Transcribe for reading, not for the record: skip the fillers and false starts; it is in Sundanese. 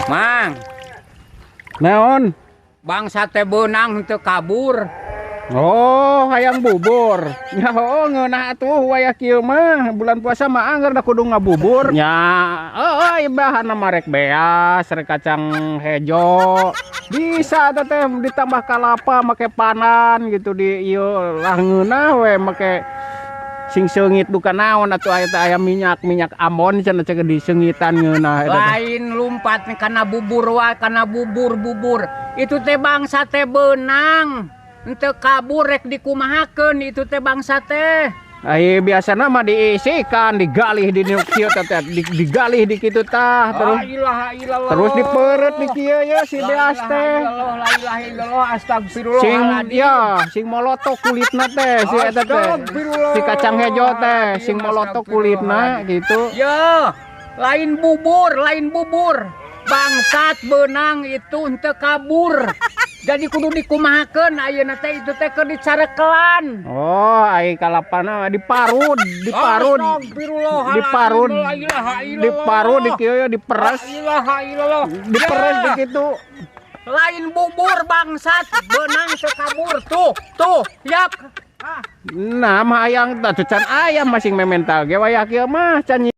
Mang, Naon? Bangsa teh beunang henteu kabur. Oh, hayang bubur. Ya, oh, ngeunah atuh wayah kieu mah, bulan puasa mah angger da kudu ngabubur. Nya, euy, bahanna mah rek beas, rek kacang hejo. Bisa teh teh ditambah kalapa, make pandan gitu di ieu lah, ngeunah we, make sing seungit duka naon atuh, aya teh aya minyak minyak Ambon cenah, cek diseungitan ngeunah eta teh. Lain lumpat kana bubur wae, kana bubur-bubur. Itu teh bangsa teh beunang henteu kabur, rek dikumahakeun itu teh bangsa teh? Ai biasana mah diisikan, digalih di nu kieu teh teh, digalih di kitu tah, terus La ilaha illallah. Terus dipeureut di kieu ya si La beas ilaha teh. illallah, la ilaha illallah, astagfirullah. Sing ya, sing molotok kulitna teh si eta teh. Si kacang hejo teh sing molotok kulitna gitu. Ya, lain bubur, lain bubur. Bangsat, beunang itu henteu kabur. Jadi kudu dikumahakeun ayeuna teh itu teh keur dicarekelan. Oh, ai kalapana diparud, diparud. Astagfirullahaladzim, Diparud. la ilaha illallah. Diparud di kieu ya, diperes. La ilaha illallah. Diperes Ya, di kitu. Lain bubur, bangsat, beunang teu kabur tuh, tuh, yak. Ah. Nah, mah hayang tah can ayam masing memental ge wayah kieu mah can.